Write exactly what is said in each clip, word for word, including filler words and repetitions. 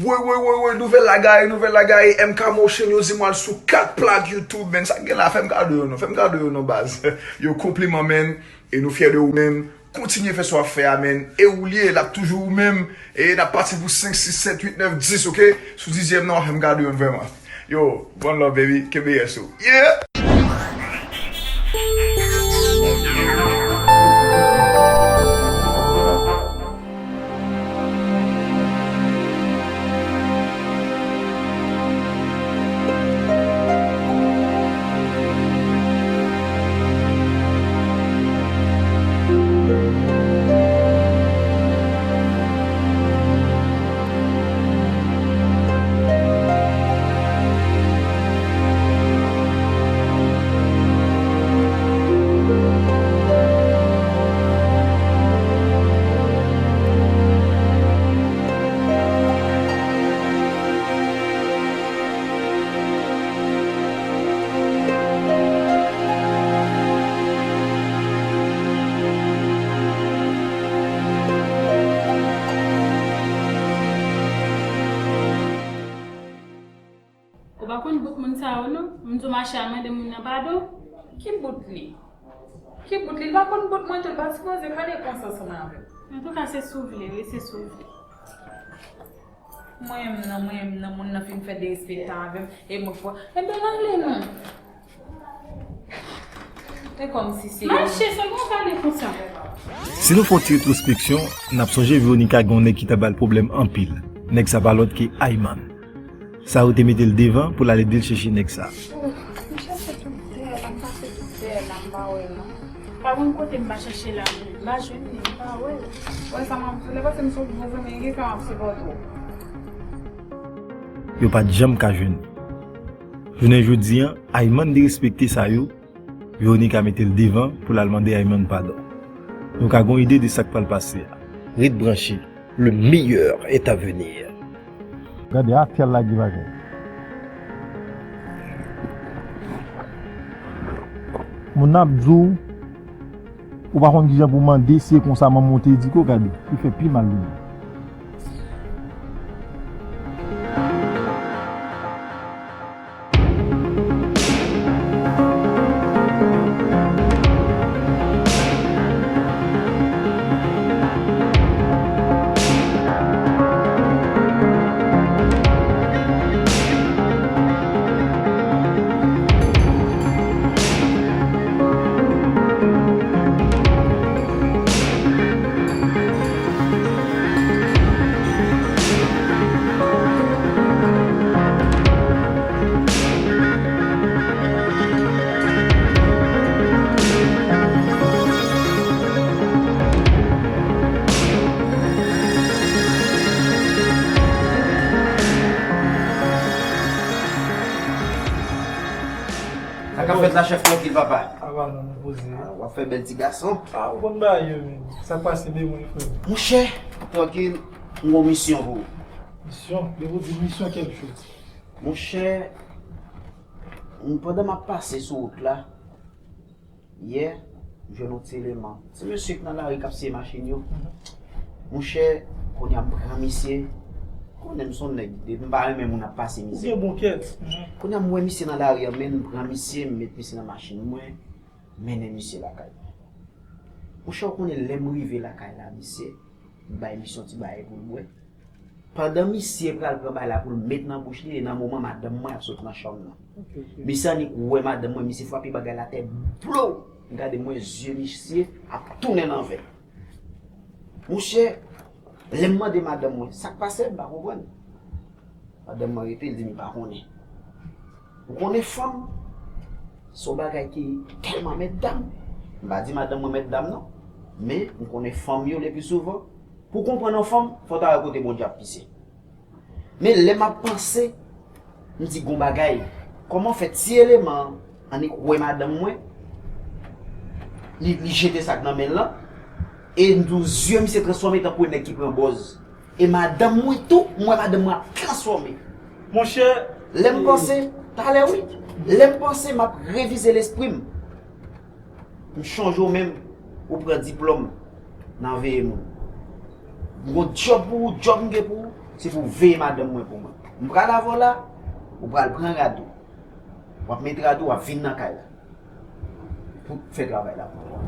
Woy, woy, woy, woy, nouvèl la gaye, nouvèl la gaye. M K Motion, yo di m al sou kat plat YouTube, men sa k gen la, fè m kado yo non, fè m kado yo non, baz. Yo, konpliman, men. E nou fyè de ou menm. Kontinye fè sa w ap fè a, men. E ou li ye, l ap toujou ou menm. E n ap pati pou senk, sis, sèt, uit, nèf, dis, oke? Sou dizyèm nan, w ap fè m kado yo vrèman. Yo, one love, baby. Kenbe rès ou. Yeah! Ou pa konn bout moun sa yo non? M di w mache a mande moun nan padon. Ki bout li? Ki bout li? Li pa konn bout mwen tou, li pa sipoze pale konsa ansanm avè m. Antouka, se si w vle, wi, se si w vle. Mwen menm nan, mwen menm nan, moun nan fin fè derespektan avè m, e mwen fò. Ebyen, ale non. E kòmsi se. Mache, sa gon pale konsa. Si nou fè yon ti retwospeksyon, n ap sonje Veronica gen yon nèg ki ta ba l pwoblèm anpil. Nèg sa pa lòt ke Ayman. Sa yo te mete l devan pou l al ede l chèche nèg sa. M chèche tout tè la, m pase tout tè la, m pa wè l non. Pa konn kote m pa chèche la, m pa jwenn li, m pa wè l. Wè sa m ap di w la, paske m se yon bon zanmi, gen ka m ap sipòte w. Yo pa t janm ka jwenn li. Jounen jodi a, Ayman derespekte sa yo, Veronica mete l devan pou l al mande Ayman padon. Nou ka gen yon ide de sa k pral pase a. Ret branche, le meilleur est à venir. Gade, afè l lage bagay. Moun nan ap di w, ou pa konn kijan pou mande, se konsa manman w te di ko, gade, li fè pi mal li menm. Sa k ap fèt la, chèf, trankil, papa? Apa non, mwen poze. Ah, w ap fè bèl ti gason. Ah, ou konn bagay yo menm. Sa k pase, be mwen, frè m? Monchè, trankil, m gon misyon pou ou. Misyon? Depi w di misyon, kèk jou. Monchè, m, pandan m ap pase sou wout la, yè, m jwenn yon ti eleman. Ti mesye k nan lari k ap siye machin yo. Mhm. Monchè, kounye a m pran misye. Konnen m se yon nèg, depi m pa renmen moun ap pase mizè. Ou gen bon kè. Mhm. Kounye a m wè misye nan lari a, men m pran misye, m met misye nan machin mwen, mennen misye lakay mwen. Monchè, ou konnen lè m rive lakay la, misye, m bay misye yon ti bagay pou l bwè. Pandan misye pral pran bagay la pou l met nan bouch li, e nan moman madanm mwen ap sot nan chanm nan. Ok, ok. Misye annik wè madanm mwen, misye frape bagay la atè, blo! Gade mwen, zye misye ap tounen nan vè. Monchè, lè m mande madanm mwen sa k pase, m pa konprann. Madanm mwen rete, l di m li pa konnen. Ou konnen fanm, se yon bagay ki tèlman mètdam. M pa di madanm mwen mètdam non, men m konnen fanm yo lepi souvan, pou w konprann yon fanm, fò w ta wè kote Bondye ap pise. Men lè m ap panse, m di gon bagay, kòman fè ti eleman an annik wè madanm mwen, li, li jete sa k nan men l lan, e m di w zye misye transfòme tankou nèg ki pran bòz. E madanm mwen tou, m wè madanm mwen ap transfòme. Monchè, lè m panse, talè wi, lè m panse m ap revize lespri m. M chonje w menm, ou pran diplòm nan veye moun. M gon djòb pou ou, djòb m gen pou ou. Se pou w veye madanm mwen pou mwen. M pral avè w la, ou pral pran rad ou. W ap met rad ou, w ap vin nan kay la. Pou fè travay la pou mwen.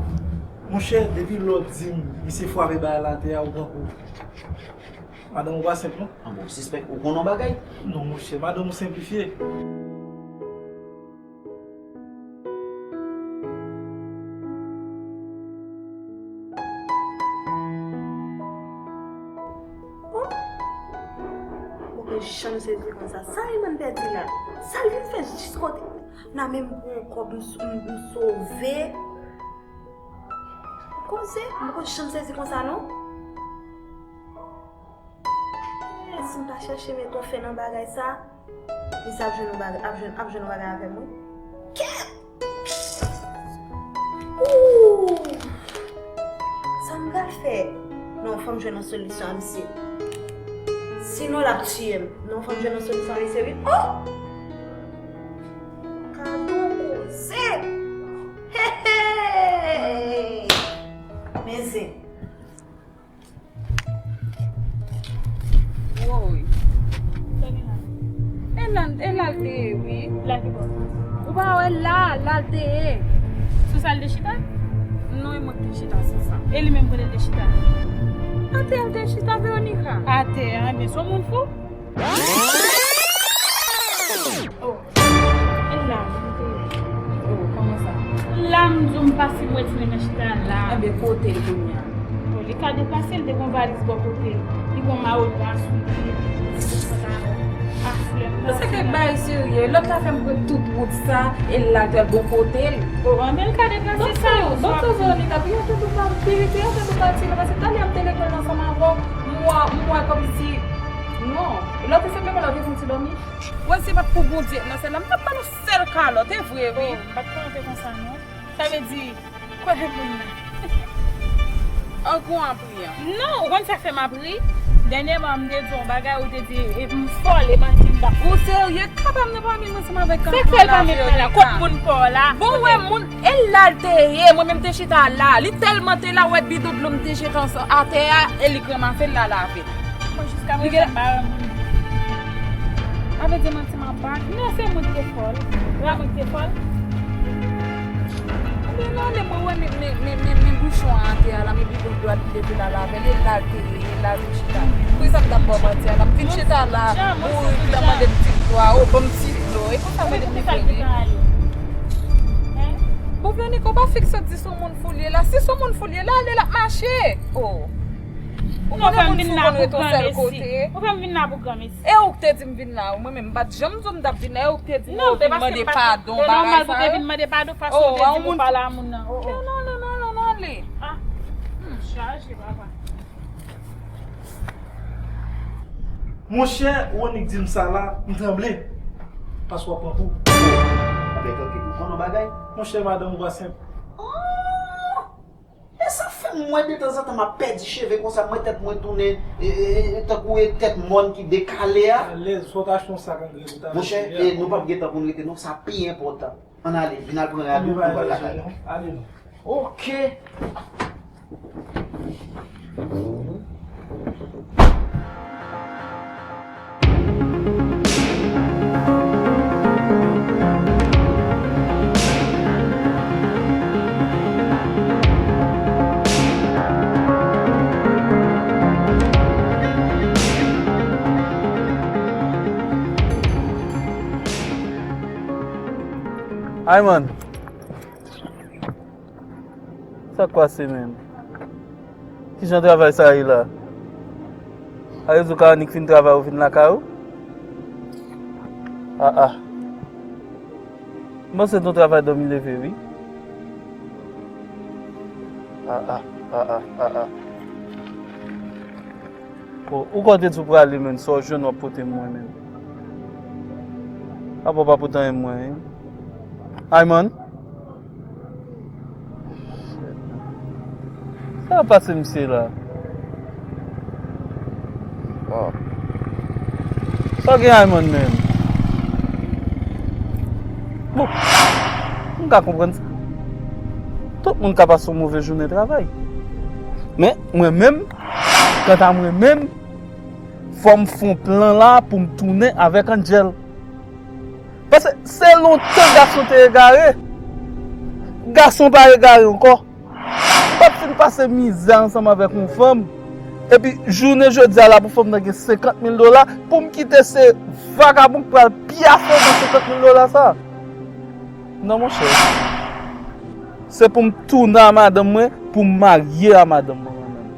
Monchè, depi lè w di m, misye frape bagay la atè a, ou pran kou. Madanm ou pa senp, non? An bon, sispèk, ou konn yon bagay? Non, monchè, madanm ou senplifye. Oh! Mwen pa janm sezi konsa. Sa Ayman pèdi la? Sa l vin fè jis kote? Nan men m pran kòb m, m, m sove. Koze, m pa janm sezi konsa non. Eh, si m pa chèche met yon fen nan bagay sa, misye ap jwenn yon bagay, ap jwenn, ap jwenn yon bagay avè m, wi. Kèt! Ooh! Sa m pral fè? Non, fò m jwenn yon solisyon a misye. Sinon, l ap tiye m. Non, fò m jwenn yon solisyon a misye, wi. Oh! Gade yon koze! Hey, hey! Men zen. Woy. E la, e la l te ye, wi. La ki bò? Ou pa wè la, la l te ye. Sou sa l te chita? Non, e mwen ki te chita sou sa. E li menm kote l te chita? Atè a l te chita, Veronica. Atè a, ebyen, se yon moun fou. Oh. E la, m te. Oh, kòman sa? La, m di w, m pase m wè timoun nan chita la. Enben, kote l kounye a? Bon, li ka deplase, li te gon valiz bò kote l. Li gon mawo nwa sou li. Li te pantalon a flè. Paske kèk bagay serye. Lòt la fè m pran tout wout sa, e l al tèl bò kote l. Oh, anben, li ka deplase sa yo. Bon, sa, Veronica, pi yon tèt ou pa, pi, pi yon tèt ou pa tire, paske talè a m te lekòl ansanm avè w, m wè, m wè kòmsi, non. Lòt te senpleman, lòt te fè yon ti dòmi. Wè, si se pa t pou Bondye nan syèl la, m t ap ba nou sèl kalòt, e vre, wi. Oh, m pa t konnen w te konsa, non. Sa vle di, kwè moun nan. An kou an priyan. Non, ou konn sa k fè m ap ri? Dènyèman, m te di w yon bagay, ou te di, e m fòl, e manti m t ap. Ou serye? K ap ap nan pami m ansanm avèk kanton la, Veronica. Sa k fè l pa met mwen la? Kot moun pa w la? Bon, wè, moun, e la l te ye, mwen menm te chita la. Li tèlman te la, wè bidon dlo m te jete ansanm atè a, e li k ranmase l la lave. Mwen jiska prezan m pa wè moun. Avè di manti m ap ba. Non, se mwen ki te fòl. Ramoy ki te fòl. Anben non, lè mwen wè men, men, men, men, men bouchon an atè a la, men bidon dlo a li leve la lave l, e la l te ye, e la l te chita. Poukisa m t ap ba w manti a la? M vin chita la, ou vin mande m ti dlo a, o, ban m ti dlo. E konsa mande m li fè ri. Bon, Veronica, ou pa fèk sot di se yon moun fou l ye la. Si se yon moun fou l ye la, ale l ap mache. O. Ou konnen moun fou konn ret yon sèl kote. Ou fè m vin la pou granmesi. E ou k te di m vin la, mwen menm m pa t janm di w m t ap vin la, e ou k te di m ou vin mande padon, bagay sa yo. O, a yon moun fou. Non, non, non, non, non, non, ale. Ah, m chaje, papa. Monchè, Rony k di m sa la, m tranble. Paske w ap pran kou. Anben, tranke, ou konn yon bagay? Monchè, madanm ou pa senp. Oh! E sa fè m wè detanzantan m ap pèdi cheve konsa, m wè tèt mwen tounen, e, e, e, tankou e tèt mòn ki dekale a. Alèz, fò w ta achte yon sak angle pou w ta mete. Monchè, e, nou p ap gen tan pou n rete non, sa pi enpòtan. Ann ale, vin al pran rad ou, nou pral lakay la. Ale non. Ok. Ayman. Sa k pase menm? Kijan travay sa ye la? A, rezo ka annik fin travay ou vin lakay ou? A, a. M panse se yon travay dòmi leve, wi. A, a, a, a, a, a. O, ou kote di w prale, menm sa w jwenn w ap pote m mwen menm. Apa w pa pote anyen mwen, wi. Ayman. Sa ap pase misye la? Sa gen Ayman menm? Bon, m ka konprann sa. Tout moun ka pase yon move jounen travay. Men, mwen menm, kanta mwen menm, Fò m fè yon plan la pou m tounen avèk Angel. Paske se lontan gason te egare. Gason pa egare ankò. M p ap fin pase mizè ansanm avèk yon fanm. Epi jounen jodi a la pou fanm nan gen senkant mil dola, pou m kite se vagabon k pral pyafe nan senkant mil dola sa. Non, monchè. Se pou m tounen a madanm mwen, pou m marye a madanm mwen, mwen menm.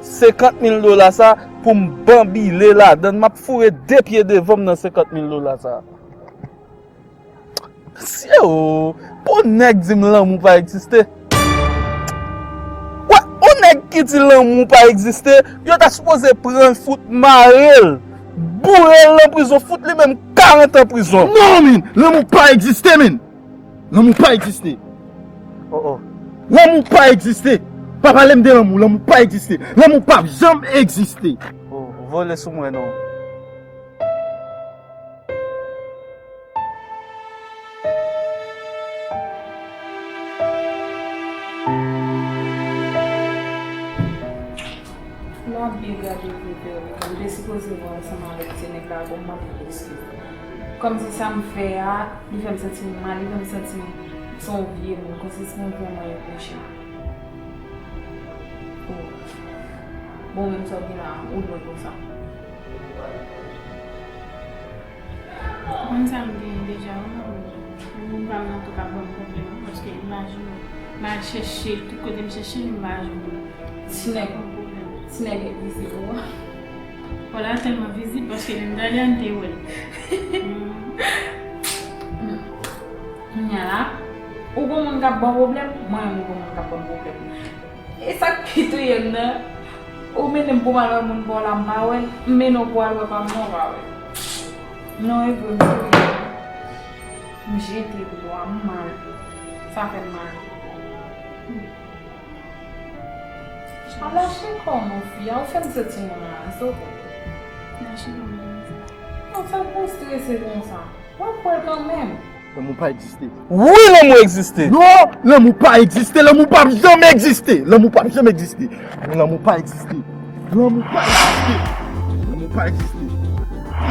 Senkant mil dola sa, pou m banbile ladan l, m ap foure de pye devan m nan senkant mil dola sa. Mesye o, pou nèg di m lanmou pa egziste. Wè, yon nèg ki di lanmou pa egziste, yo ta sipoze pran l, fout mare l, boure l nan prizon, fout li menm karant an prizon. Non, men, lanmou pa egziste, men. Lanmou pa egziste. Oh, oh. Lanmou pa egziste. Pa pale m de lanmou, lanmou pa egziste. Lanmou p ap janm egziste. Oh, vole sou mwen non. Lè w ap byen gade vye vè w, m te sipoze wè ansanm avèk ti nèg la pou m mande l eskiz. Kòmsi sa m fè a, li fè m santi m mal, li fè m santi m se yon vye moun, kòmsi se mwen vrèman reproche. Oh. Bon, menm sa w gen la, ou dwe konsa. Ou konn sa m genyen deja, wi, manmi. Moun pa m nan tou ka ban m pwoblèm, wi, paske imajine w, m al chèche l, tout kote m chèche l, m pa jwenn li. Ti nèg, ti nèg vizib ou a. Wala tèlman vizib, paske lè m t ale a, m te wè l. Kounye a la, ou gon moun k ap ban w pwoblèm, mwen menm ou gon moun k ap ban m pwoblèm. E sa k pi touye m nan, ou mennen m pou m al wè moun pa w la, m pa wè l, m mennen w pou w al wè pa m nan, w pa wè l. Non, e vre, m serye. M jete pito a, m mal. Sa fè m mal. Al achte kò w non, fi a, ou fè m santi m raz, oke. Achte kò m konsa. Non, sa k pou w strese konsa? W ap wè l kanmenm. Lanmou pa egziste. Wi, lanmou egziste. Non, lanmou pa egziste. Lanmou p ap janm egziste. Lanmou p ap janm egziste. Lanmou pa egziste. Lanmou pa egziste. Lanmou pa egziste.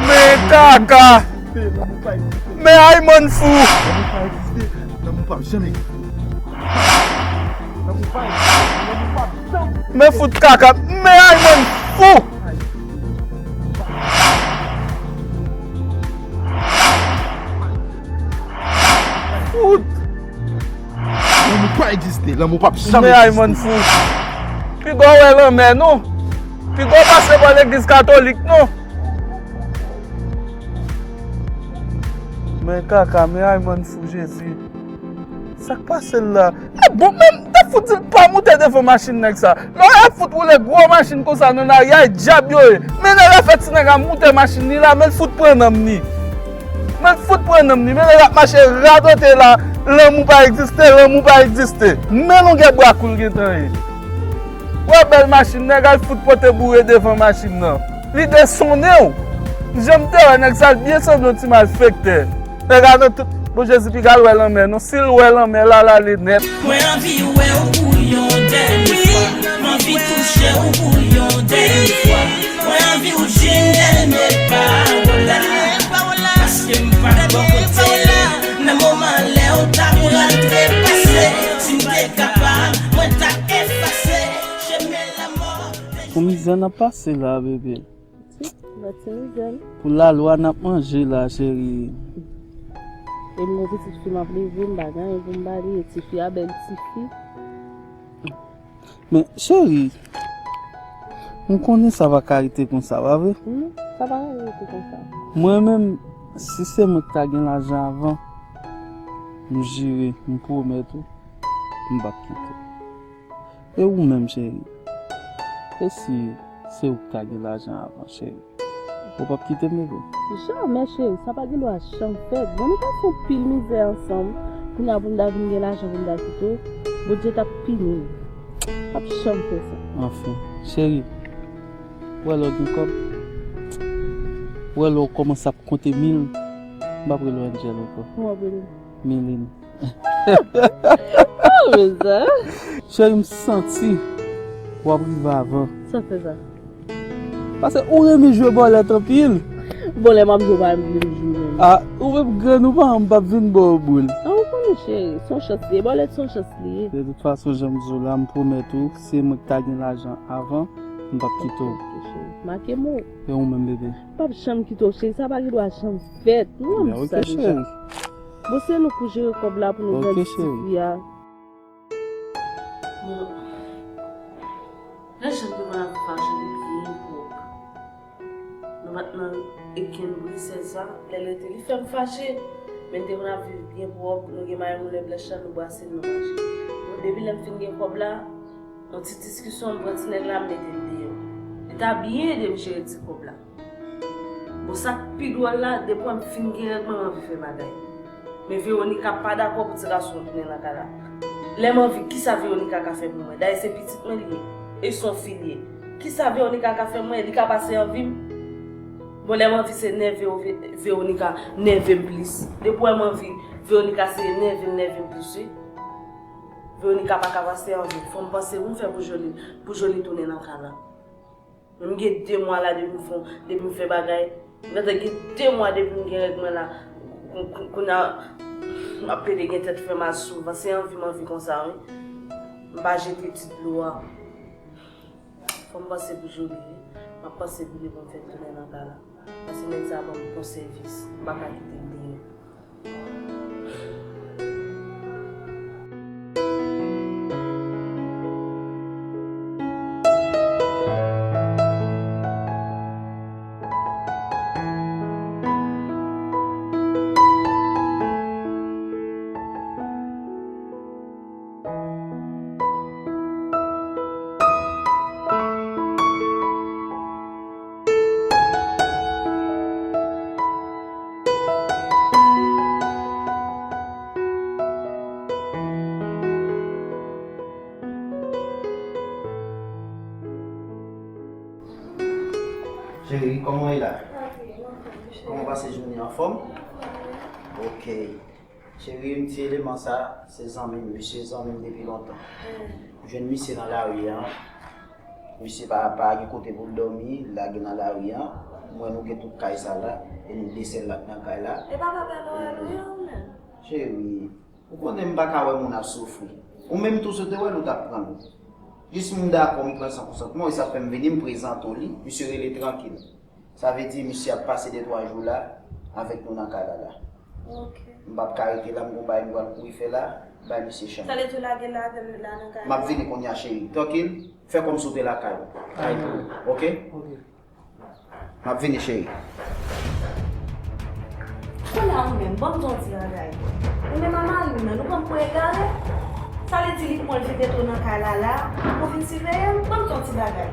Men kaka. Lanmou pa egziste. Men Ayman fou. Lanmou pa egziste. Lanmou p ap janm egziste. Lanmou pa egziste. Lanmou p ap janm. Men fout kaka. Men Ayman fou. Fout! Lanmou pa egziste, lanmou p ap janm egziste. Men Ayman fou. Piga w wè lanmè non. Piga w pase bò legliz katolik non. Men kaka, men Ayman fou Jezi. Sa k pase l la? E bon, men m te fout di l pa moute devan machin nèg sa. Lè w ap fout woule gwo machin konsa nan lari a, e dyab yo ye. Men nèg la fè ti nèg la moute machin li la, men l fout pran nanm ni. Men l fout pran nanm ni. Men nèg la ap mache radote la, lanmou pa egziste, lanmou pa egziste. Men longè bra kou l gentan ye. Wè bèl machin, nèg la fout pote boure devan machin nan. Li desonnen w. Jan m te wè nèg sa, l byen sanble yon ti malfektè. Nèg la nan tout. Bon, Jezi piga l wè lanmè non. Si l wè lanmè la, l ale nèt. Mwen anvi wè w pou yon dènye fwa. M anvi touche w pou yon dènye fwa. Mwen anvi w di m dènye pawòl la. Paske m pa t bò kote nan moman lè w t ap rantre pase. Si m te kapab, mwen t ap efase chemen lanmò. Pou mizè n ap pase la, bebe. Ti, nan ti mizè n. Pou lalwa n ap manje la, cheri. E m gon pitit fi m ap leve, m pa gen anyen pou m ba li, e tifi a bèl tifi. Men, cheri, m konnen sa pa ka rete konsa, pa vre? Hmm, sa pa ka rete konsa. Mwen menm, si se mwen ki ta gen lajan avan, m jire, m pwomèt ou, m p ap kite w. E ou menm, cheri? E si se ou ki ta gen lajan avan, cheri? Ou p ap kite m, bebe? Jamè, cheri, sa pa gen dwa janm fèt. Bon, nou pase yon pil mizè ansanm. Kounye a pou m ta vin gen lajan pou m ta kite w, Bondye t ap pini m. P ap janm fè sa. Anfen, cheri, ou wè lè w gen kòb, ou wè lè w kòmanse ap konte mil, m p ap rele w Angel ankò. Kòman w ap rele m? Miline. Sa vle sa? Cheri, m santi w ap rive avan. Sa fè sa? Paske ou renmen jwe bòlèt anpil. Bon, lè m ap jwe, pa renmen jwe menm. Ah, ou menm grann ou pa, m p ap vin ba w boul. Ah, ou konnen, cheri, se yon chans li ye. Bòlèt se yon chans li ye. De tout fason, jan m di w la, m pwomèt ou, si se mwen ki ta gen lajan avan, m p ap kite w. Ok, cheri. Make mo. E ou menm, bebe? M p ap janm kite w, cheri. Sa pa gen dwa janm fèt. Mwen, m di sa deja. Bon, se nou pou jere kòb la pou nou grandi ti fi a. Bon, lè Jan te konn ap fache, li byen pwòp. Nou pa t nan okenn bri, sèl sa, lè l rete, li fè m fache. Men n te konn ap viv byen pwòp, nou gen mayi moulè blanch la, nou brase l, nou manje. Bon, depi lè m fin gen kòb la, yon ti diskisyon, m pran ti nèg la, m mete l deyò. Li ta byen ede m jere ti kòb la. Bon, sa k pi dwòl la, depi m fin gen règ mwen, m anvi fè bagay. Men Veronica pa dakò pou ti gason an tounen nan kay la. Lè m anvi, kisa Veronica ka fè pou mwen? Dayè se pitit mwen li ye. E se yon fi li ye. Kisa Veronica ka fè mwen? Li ka pase anvi m? Bon, lè m anvi se nève w, Ve- Veronica nève m plis. Depi w wè m anvi, Veronica se nève m, nève m plis, wi. Veronica pa ka pase anvi m. Fò m panse pou m fè pou Joly, pou Joly tounen nan kay la. Men m gen de mwa la depi m fè, depi m fè bagay. M gentan gen de mwa depi m gen règ mwen la. Kou- kou- Kounye a, m ap plede gen tèt fè mal souvan. Se anvi m anvi konsa, wi. M pa jete ti dlo a. Fò m panse pou Joly, wi. M ap panse pou li pou m fè l tounen nan kay la. Paske nèg sa a ban m bon sèvis. M pa ka kite l deyò. Cheri, kòman w ye la? Kòman w pase jounen an? Anfòm? Ok. Cheri, m ti eleman sa, se zanmi m, misye zanmi m depi lontan. M jwenn misye nan lari an. Misye pa, pa gen kote pou l dòmi, l lage nan lari an. M wè nou gen tout kay sa la, e nou de sèl la k nan kay la. E pa papa Nwèl ou ye ou menm? Cheri, ou konnen m pa ka wè moun ap soufri. Ou menm tou, si w te wè l, ou t ap pran l. Jis m dakò, m pran san konsantman w, e sa fè m vini, m prezante w li, misye rele Trankil. Sa vle di misye ap pase de twa jou la avèk nou nan kay la la. Ok. M p ap ka rete la, m gon bagay m pral kouri fè la, bay misye chanm. Sa vle di w lage l la avè m la nan kay la? M ap vini kounye a, cheri. Trankil, fè kòmsi w te lakay ou. Kay pou ou, ok? Ok. M ap vini, cheri. Kounye a ou menm, ban m di w yon ti bagay. Ou menm ak mari w nan, nou pran m pou egare? Sa vle di li pran l vin mete w nan kay la la, pou vin siveye m? Ban m di w yon ti bagay.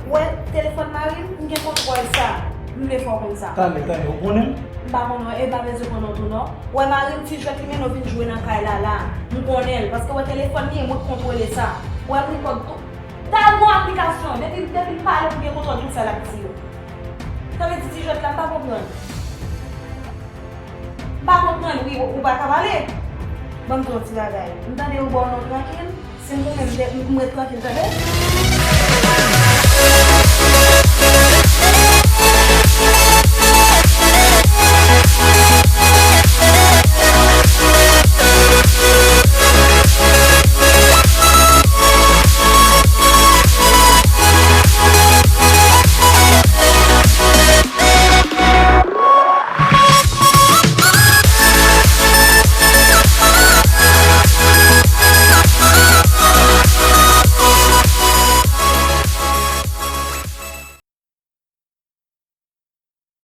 Ou wè telefòn mari m, m gen kontwòl sa. M vle fè w konn sa. Tande, tande, ou konnen m? M pa konnen w, e pa bezwen konnen w tou non. Ou wè mari m, ti jwèt li mennen w vin jwe nan kay la la. M konnen l, paske w wè telefòn li ye, mwen k kontwole sa. Ou wè m rekòd tou. Dal gon aplikasyon, depi, depi l pale, ou gen kontwòl tout sa l ap di yo. Sa vle di ti jwèt la, m pa konprann. M pa konprann, wi, ou, ou pa ka pale. Ban m di w yon ti bagay. M tande yo ba w non Trankil, si m goumen, m, m ret trankil, tande?